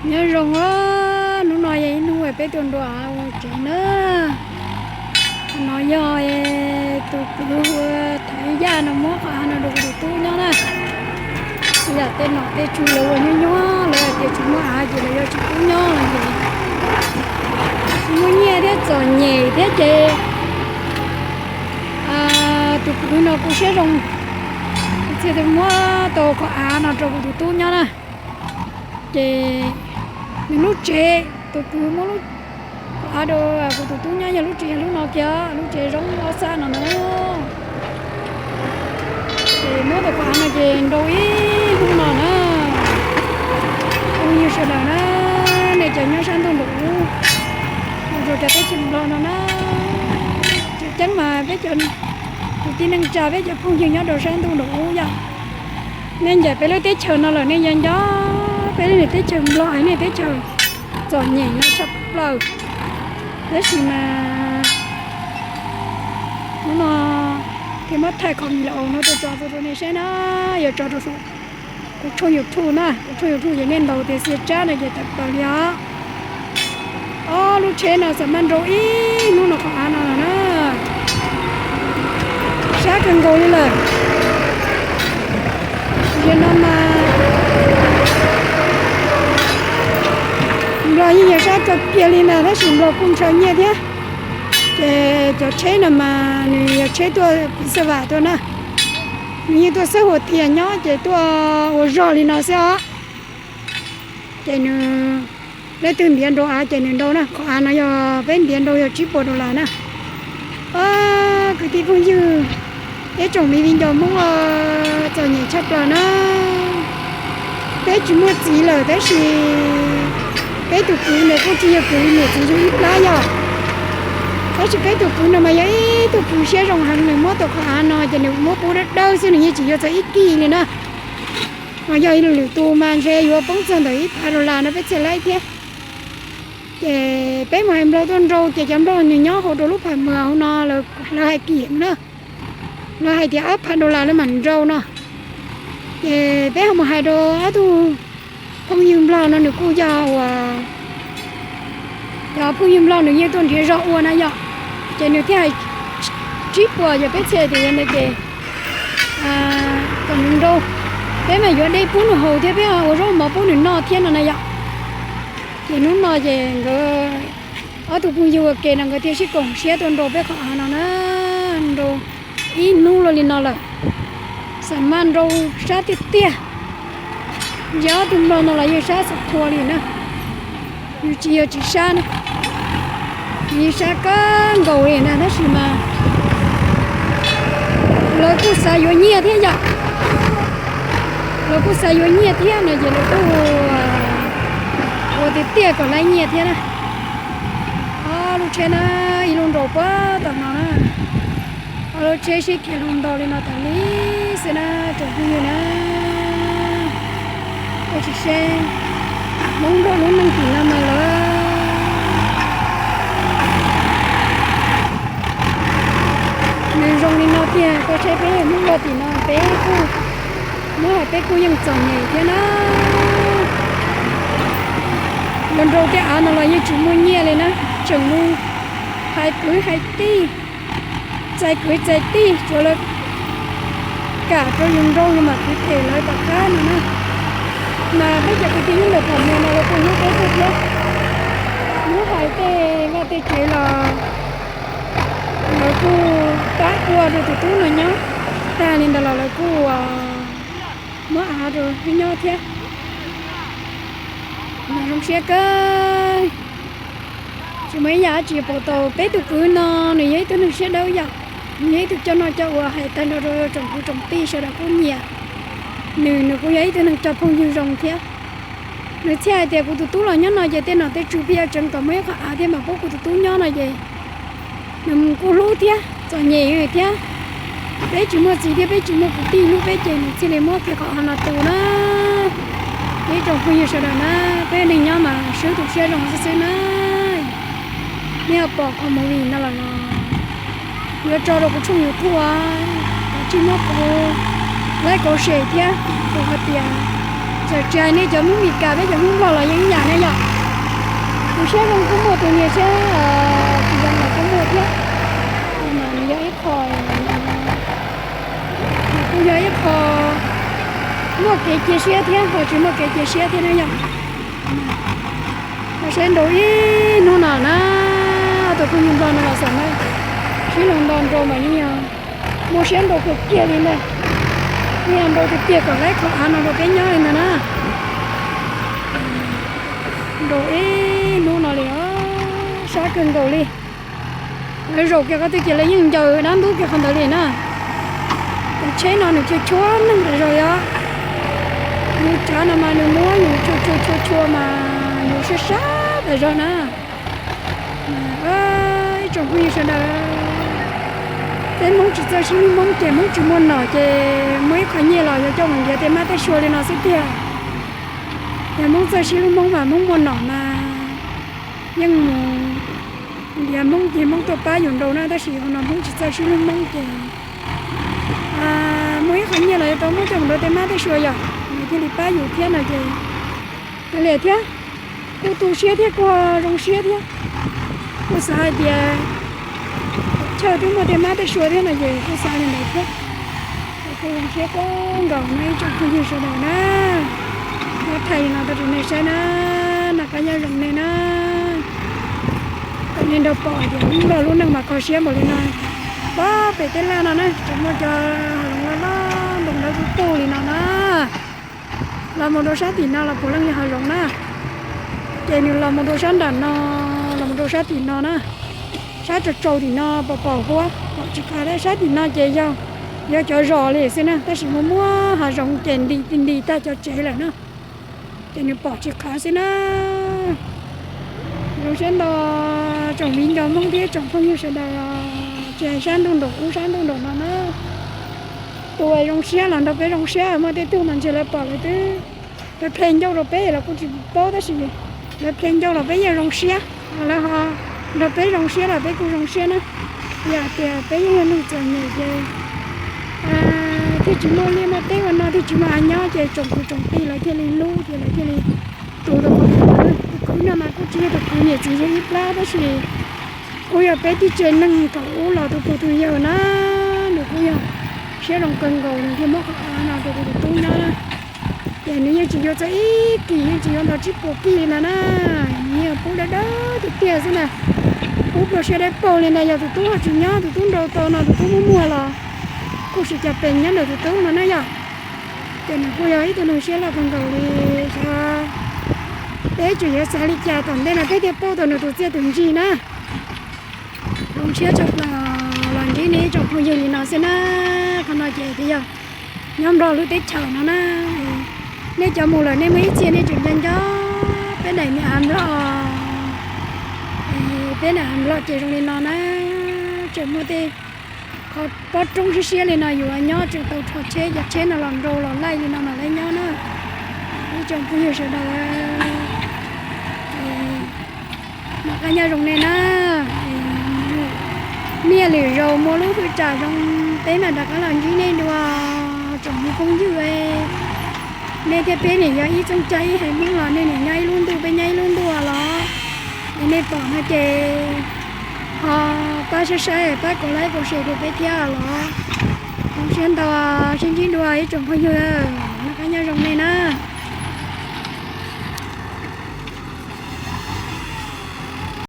Nyob zoo os, hnub no yog ib hnub uas peb tuaj nrau av ua tsev na. Qhov no yog tus kwv hu ua Thaiv Yaj no muab qhov av no rau kuv tus tub nyob na. Yam tej nom tej tswv lawv ua nyuaj nyuaj, lawv hais tias tsis muaj av ces lawv yuav tsis pub nyob los ces tsis muaj nyiaj thiab txom nyem thiab ces tus kwv no kuj siab zoo, kuv thiaj muab tau qhov av no rau kuv tus tub nyob na. Ces nws lub tsev, tus kwv muab lub qhov av rau kuv tus tub nyob yog lub tsev yog lub no kiag, lub tsev zoo ob sab no na. Ces muab tau qhov av no ces nrau ib hnub no na. Phooj ywg sawv daws na, nej cov nyob sab ntuj nraum ub, nrau cov teb chaws Nplog no na, tseem ceeb mas peb cov kwv tij neej tsa, peb cov phooj ywg nyob rau sab ntuj nraum ub yog nej ncaim peb lub teb chaws no lawm, nej yuav nco peb lub niag teb chaws Nplog, niag teb chaws txom nyem no tshaj plaws. Tab sis mas hnub no thiaj muab thaij qhov video no tuaj tso rau nej saib na, yuav tso rau saum kuv tshooj YouTube na, kuv tshooj YouTube ces nej ntaus tias Xia Tsab no ces tawm plaws li os. Ob lub tsheb no xam maj nrau ib hnub no qhov av no na. Sab kawg nkaus li lawm. Zaum no mas Nplog yeej yog sab kawg kiag li ntag tab sis Nplog kuj ntshaw nyiaj thiab. Ces cov tsheb no mas nws yog tsheb tuaj piv xab vam tuaj na, nws yeej tuaj xab hua thias nyob ces tuaj ua zog li no xwb os. Ces nws, leej twg ntiav nrau av ces nws nrau na, qhov av no yog peb ntiav nrau yog tsib puas dollar na. Kwv tij phooj ywg, ib tsoom me viv ncaus Hmoob, txom nyem tshaj plaws na. Peb tsis muaj txiv lawm tab sis peb tus kwv ntawd kuj tsis yog kwv niam txiv zoo ib plab yog. Tab sis peb tus kwv no mas yog ib tug kwv siab zoo heev, nws muab tau qhov av no ces nws muab pub dawb dawb xwb, nws yeej tsis yuav txog ib kis li na. Mas yog lwm tus mas ntshe yuav poob txog ntawm ib phav dollar no peb thiaj laib thiab. Ces peb mus hais Nplog tuaj nrau ces cov Nplog nws nyob hauv rau lub pham mwas hauv no, lawv hais kiag na, lawv hais tias ob phav dollar lawv mam nrau no. Ces peb ho mus hais rau ob tug phooj ywg Nplog no, nws kuj yog uas cov phooj ywg Nplog nws yeej tuaj nrhiav zog ua na yom. Ces nws thiaj hais tsib puas, ces peb thiaj tias yog ntawd ces kom nws nrau, peb mas yuav dej pub nws haus thiab peb ua zaub mov pub nws noj thiab no na yom. Ces hnub no ces nkawd ob tug phooj ywg ua ke no nkawd thiaj sib koom siab tuaj nrau peb qhov av no na, nrau ib hnub luaj li no lawm. Xam maj nrau sab tiag tiag. Ntsia ob tug Nplog no los yeej sab xav thua li na, nws tsis yog tsis sab na, nws yeej sab kawg nkaus li na tab sis mas lawv kuj xav yuav nyiaj thiab yom. Lawv kuj xav yuav nyiaj thiab no ces lawv kuj ua tiag tiag kom laib nyiaj thiab na. Ob lub tsheb na, ib lub nrau puag tom no na, ob lub tsheb sib khiav los ntaus li no tas li xwb na tsoom phooj ywg na. Koj sim seb, Hmoob Nplog lub neej tim no mas lawv nws zoo li no tiag. Koj saib peb Hmoob Nplog tim no peb kuj, muab hais peb kuj yeej txom nyem thiab na. Yuav nrau tej av no los yeej tsis muaj nyiaj li na, tseem mus hais kwv hais tij, txais kwv txais tij tsuav lawv kam rau yus nrau yus mam kwv them lawv tom qab no na. Mas peb cov kwv tij nyob ntawm pham mwas no lawv kuj hlub peb kawg thiab. Muab hais tej vaj tej tsev los lawv kuj pab ua rau tus tub no nyob, tag li ntawd los lawv kuj muab av rau wb nyob thiab. Mas zoo siab kawg. Tsis muaj ib yam dab tsi pom tau peb tus kwv no, nws yog ib tug neeg siab dawb yam, nws yog ib tug coj noj coj ua, hais tag nrho rau tsoom kwv tsoom tij sawv daws kuj nyiam nws, nws kuj yog ib tug neeg coj phooj ywg zoo thiab. Nws thiaj hais tias kuv tus tub los nyob no ces tej nom tej tswv pheej yuav tseev kom muaj ib qho av thiab mas pub kuv tus tub nyob no ces nws kuj hlub thiab txom nyem thiab. Peb tsis muaj txiv thiab peb tsis muaj kwv tij hlub peb ces nws thiaj li muab kiag qhov av no tu na. Ib tsoom phooj ywg sawv daws na, peb neeg nyob mas swb tus siab zoo xwb xwb na. Nej ho pom qhov movie no lawm los yuav tso rau kuv tshooj YouTube, kav tsij muab kuv like, share thiab, kuv hais tias Tsis hais nej cov Hmoob Mes Kas thiab cov Hmoob Nplog los yeej ib yam ne yom. Tus siab zoo kuj muaj, tus niag siab tsis zoo los kuj muaj thiab. Nws yog ib qho, nws kuj yog ib qho muaj kev cia siab thiab ho tsis muaj kev cia siab thiab na yom. Koj saib nrau ib hnub no na, tus phooj ywg Nplog no los xav na, sib laug nto nrau mas yeej yog muaj siab nrau kawg kiag li ntag. Yeej yog nrau tiag tiag kom laib qhov av no rau peb nyob li ntag na. Nrau ib hnub no li os, sab kawg nkaus li. Lawv zaum kiag qhov twg ces lawv yeej ncaws dab ntub kiag qhov ntawd li na. Cov tsheb no nws chua chua neeg tas zog li os. Yus tsav no mas nws muab yus chua chua chua chua mas yus sab sab tas zog na. Ib tsoom phooj ywg sawv daws, peb Hmoob tsis txawj sib hlub Hmoob ces Hmoob tsis muaj nom ces muaj ib qho nyiaj los yuav coj mus ntiav tej mab tej sua li no xwb tiag. Yog Hmoob txawj sib hlub Hmoob mas Hmoob muaj nom mas yeej mus ntiav Hmoob ces Hmoob tuaj pab yus nrau na, tab sis hauv no Hmoob tsis txawj sib hlub Hmoob ces muaj ib qho nyiaj los yuav tau muab coj mus nrau tej mab tej sua yom, nws thiaj li pab yus thiab no ces kav liam thiab. Kuj tu siab thiab kuj zoo siab thiab. Kuj xav hais tias chaw twb muaj tej mab tej sua thiab no ces kuj xav li ntawd thiab. Kuj zoo siab kawg nkaus no ib tsoom phooj ywg sawv daws na. Muab thaij li no tau rau nej saib na, noj qab nyob zoo nej na. Kom nej nrog pom tias Hmoob Nplog lub neej mas kho siab npaum li no. Pob pem tej laj no na tseem muaj cov hav zoov loj loj ntoos ntawd tub tug li no na. Los mus rau sab tim no los puav leej yog hav zoov na. Ces nws los mus rau sab nram no, los mus rau sab tim no na. Sab tsaus tsaus tim no pom pom huab pom tsis qab, sab tim no ces yog, yog cov zos li xwb na, tab sis muaj muaj hav zoov ces nti nti tag cov tsev lawm na. Ces nws pom tsis qab xwb na. Zoo siab ntau tsoom viv ncaus Hmoob thiab tsoom phooj ywg sawv daws, tsis hais sab ntuj nraum ub sab ntuj nraum no na. Tus uas zoo siab los nrog peb zoo siab, muaj tej tug mas ntshe lawv pom lawv twb, lawv ple ncauj rau peb los kuj tsis paub, tab sis lawv ple ncauj los peb yeej zoo siab. Lawv ho nrog peb zoo siab los peb kuj zoo siab na. Yog tias peb yeej yog neeg txom nyem ces thiaj tsis muaj liaj muaj teb ua no, thiaj tsis muaj av nyob ces tsoom kwv tsoom tij lawv thiaj li hlub ces lawv thiaj li tu tau qhov tus kwv no mas kuj tsis yog tus kwv niam txiv yug ib plab, tab sis kuj yog peb tib tsev neeg thaum ub los tus pog tus yawg na, nws kuj yog siab zoo kawg nkaus nws thiaj muab qhov av no rau tus tub nyob na. Ces nws yeej tsis yuav txog ib kis, yeej tsis yuav ntau tsib puas kis li ntawd na. Nws yeej pub dawb dawb tiag tiag xwb na. Pub pluas siab dawb paug li ntawd, yog tus tub ho tsis nyob, tus tub nrau tau no tus tub muab muag los kuj tsis cas peem nyob ntawm tus tub no na yom. Ces nws kuj yog ib tug neeg siab loj kawg nkaus li. Xyov peb tseem yuav xav li cas tom ntej no peb thiaj paub tau nws tus txiaj tus ntsig na. Zoo siab tshaj plaws los ntsib nej ib tsoom phooj ywg li no xwb na. Qhov no ces twb yog nyob Nplog lub teb chaws no na. Nej cov mus lawm nej muaj ib txhia nej tseem nco nco peb daim me av Nplog, peb daim av Nplog ces zoo li no na. Tseem muaj tej qhov pob roob siab siab li no yus nyob, tseem tau rho tsheb, cov tsheb no los nrau los laij li no mas lawv nyob na. Ib tsoom phooj ywg sawv daws, noj qab nyob zoo nej na. Niaj lwm zaus muaj lub hwj tsam zoo peb mam rov qab los ntsib nej dua tsoom me phooj ywg. Nej thiab peb nim yog ib txooj cag ib haiv Hmoob los nej nim nyob ib lub ntuj peb nyob ib lub ntuj los, es nej pom no ces ho pab saib saib pab kom like kom share rau peb thiab los. Zoo siab ntau, sib ntsib dua ib tsoom phooj ywg, noj qab nyob zoo nej na.